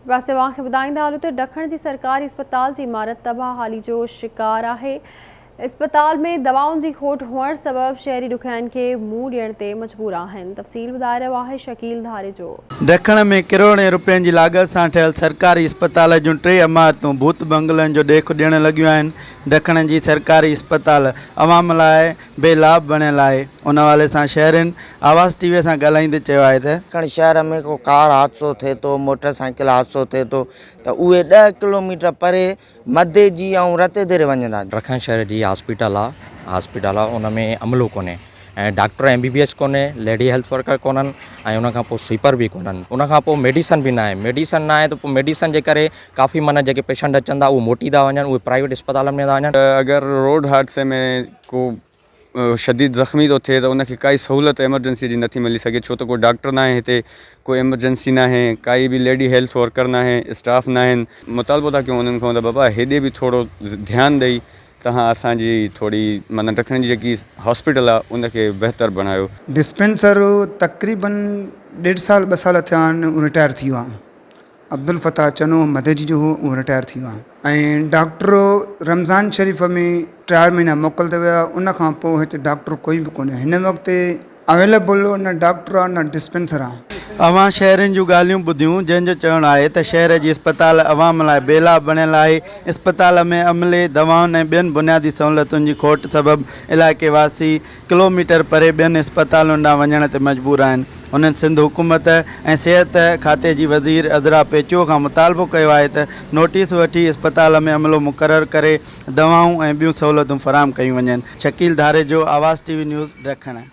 پاسي اوهان کي ٻڌائيندا هلون ته ڊکڻ جي سرڪاري اسپتال جي عمارت تباهه حالي جو شڪار آهي، اسپتال ۾ دوائن جي کوٽ هئڻ سبب شهري ڏکيائين کي منهن ڏيڻ تي مجبور آهن، تفصيل ٻڌائي رهيو آهي شڪيل ڌاريجو. ڊکڻ ۾ ڪروڙين روپين جي لاڳت سان ٺهيل سرڪاري اسپتال جون ٽي عمارتون ڀوت بنگلن جو ڏيک ڏيڻ لڳيون آهن، ڊکڻ جي سرڪاري اسپتال عوام لاء بي لاڀ بڻيل آهي، ان حوالي سان شهرين آواز ٽي وي سان ڳالهائيندي چيو آهي ته. ڏکڻ شهر ۾ ڪو ڪار حادثو ٿئي ٿو، موٽر سائيڪل حادثو ٿئي ٿو ته اهي ڏهه ڪلوميٽر پري مديجي ۽ رتيديري وڃندا. ڏکڻ شهر جي هاسپيٽل آ هاسپيٽل آ ان ۾ عملو ڪونهي ۽ doctor M B B S ڪونهي ليڊي هيلٿ ورڪر ڪونهن ۽ ان کان پوء سوئيپر به ڪونهن ان کان پوء ميڊيسن به ناهي ميڊيسن ناهي ته پوء ميڊيسن جي ڪري ڪافي معنيٰ جيڪي پيشنٽ اچن ٿا اهي موٽي ٿا وڃن اهي پرائيويٽ اسپتالن ۾ ٿا وڃن. اگر روڊ حادثي ۾ ڪو شديد زخمي ٿو ٿئي ته ان کي ڪائي سهولت ايمرجنسي جي نٿي ملي سگهي ڇو ته ڪو ڊاڪٽر ناهي هتي ڪو ايمرجنسي ناهي ڪائي به ليڊي هيلٿ ورڪر ناهي اسٽاف ناهن مطالبو ٿا ڪيون انهن کان ته بابا هيڏي به ٿورو ڌيان ڏئي تهان اسان جي ٿوري معنيٰ ڊکڻ جي جيڪي هاسپيٽل آهي ان کي بهتر بڻايو. ڊسپينسر تقريبن ڏيڍ سال ٻه سال ٿيا آهن اهو رٽائر ٿي ويو آهي. عبدالفتاح چنو مدئجي جو هو اهو رٽائر ٿي ويو آهي ۽ ڊاڪٽر رمضان شريف ۾ چار مهينا موڪل تي ويا ان کان پوء هتي ڊاڪٽر ڪوئي به ڪونهي هن وقت اويليبل نه ڊاڪٽر آهي نه ڊسپينسر آهي. اوهان شهرين جون ڳالهيون ٻڌيون جنهن جو چوڻ آهي ته شهر جي اسپتال عوام لاء بي لاڀ بڻيل آهي، اسپتال ۾ عملي، دوائن ۽ ٻين بنيادي سهولتن جي کوٽ سبب علائقي واسي ڪلوميٽر پري ٻين اسپتالن ڏانهن وڃڻ تي مجبور آهن. هنن سنڌ حڪومت ۽ صحت کاتي جي وزير عذرا پيچوهو کان مطالبو ڪيو آهي ته نوٽيس وٺي اسپتال ۾ عملو مقرر ڪري دوائون ۽ ٻيون سهولتون فراهم ڪيون وڃن. Shakeel Dharejo, Awaz T V news, Dakhan.